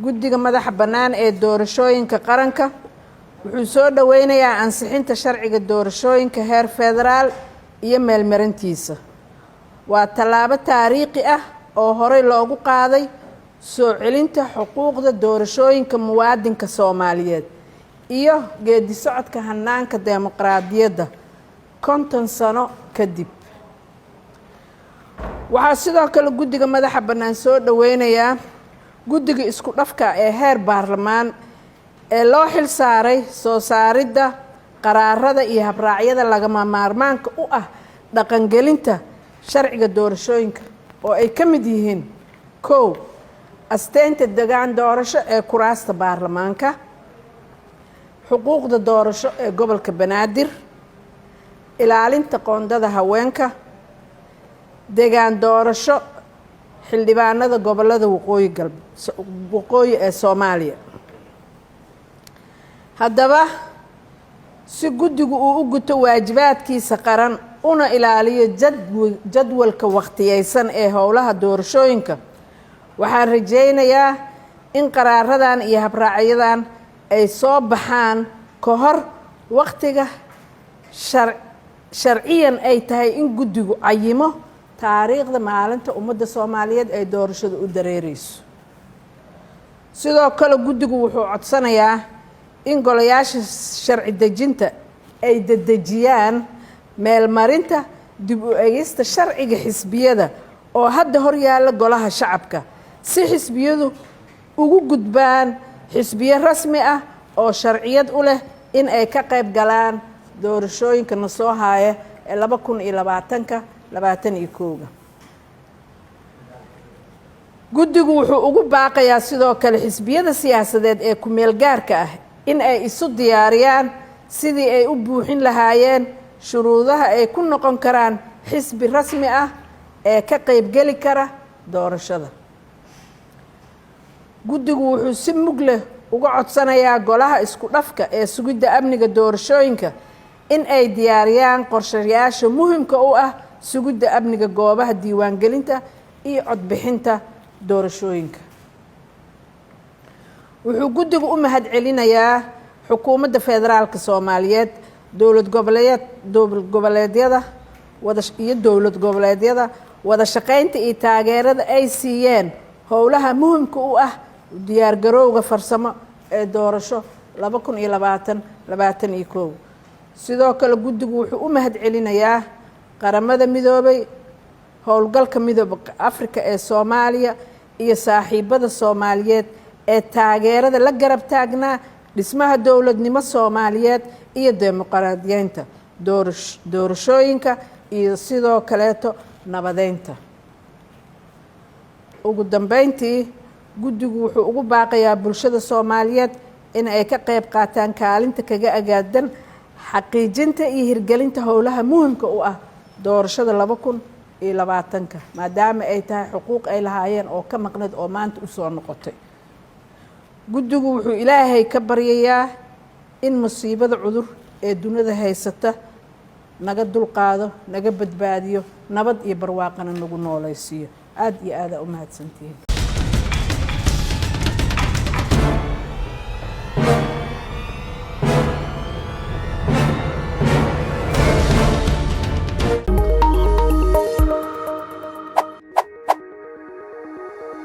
Guddiga madaxa bannaan ee doorashooyinka qaranka wuxuu soo dhoweynayaa ansixinta sharciga doorashooyinka heer federaal iyo meelmarintiisa. Waa tallaabo taariikhi ah oo horey loogu qaaday soo celinta xuquuqda doorashooyinka muwaadinka Soomaaliyeed iyo geedi socodka hanaanka dimuqraadiyadda 50 sano kadib. Waxaa sidoo kale guddiga madaxa bannaan soo dhoweynayaa guddiga isku dhafka ee heer baarlamaan ee loo xil saaray soo saaridda qaraarada iyo habraacyada lagama maarmaanka u ah dhaqangelinta sharciga doorashooyinka, oo ay ka mid yihiin: 1, asteynta degaan doorasho ee kuraasta baarlamaanka, xuquuqda doorasho ee gobolka Banaadir, ilaalinta qoondada haweenka, degaan doorasho xildhibaanada gobolada waqooyi gal waqooyi ee Soomaaliya. Haddaba, si guddigu uu u guto waajibaadkiisa qaran una ilaaliyo jadwalka wakhtiyeysan ee howlaha doorashooyinka, waxaan rajaynayaa in qaraaradan iyo habraacyadan ay soo baxaan ka hor wakhtiga sharciyan ay tahay in guddigu cayimo taariikhda maalinta ummadda Soomaaliyeed ay doorashada u dareereyso. Sidoo kale, guddigu wuxuu codsanayaa in golayaasha sharci dejinta ay dedejiyaan meelmarinta dib u egista sharciga xisbiyada oo hadda hor yaalla golaha shacabka, si xisbiyadu ugu gudbaan xisbiyo rasmi ah oo sharciyad u leh in ay ka qayb galaan doorashooyinka na soo haaya ee 2020-ka 21-ga. Guddigu wuxuu ugu baaqayaa sidoo kale xisbiyada siyaasadeed ee ku-meel gaarka ah in ay isu diyaariyaan sidii ay u buuxin lahaayeen shuruudaha ay ku noqon karaan xisbi rasmi ah ee ka qaybgeli kara doorashada. Guddigu wuxuu si mug leh uga codsanayaa golaha isku dhafka ee sugidda amniga doorashooyinka in ay diyaariyaan qorshayaasha muhimka u ah sugidda amniga goobaha diiwaangelinta iyo codbixinta doorashooyinka. Wuxuu guddigu u mahad celinayaa xukuumadda federaalka Soomaaliyeed, dowlad goboleedyada wada iyo dowlad goboleedyada wada shaqaynta iyo taageerada ay siiyeen howlaha muhimka u ah diyaargarowga farsamo ee doorasho 2020, 21. Sidoo kale, guddigu wuxuu u mahad celinayaa Qaramada Midoobay, Howlgalka Midooda Afrika ee Soomaaliya iyo saaxiibada Soomaaliyeed ee taageerada la garab taagnaa dhismaha dowladnimo Soomaaliyeed iyo dimuqraadiyeynta doorashooyinka iyo sidoo kaleeto nabadeynta. Ugu dambeyntii, guddigu wuxuu ugu baaqayaa bulshada Soomaaliyeed in ay ka qayb qaataan kaalinta kaga agaadan xaqiijinta iyo hirgelinta howlaha muhimka u ah doorashada 2020-ka, maadaama ay tahay xuquuq ay lahaayeen oo ka maqneed oo maanta usoo noqotay. Guddigu wuxuu Ilaahay ka baryayaa in musiibada cudur ee dunida haysata naga dulqaado, naga badbaadiyo, nabad iyo barwaaqana nagu noolaysiiyo. Aada iyo aadaa u mahadsantihiin.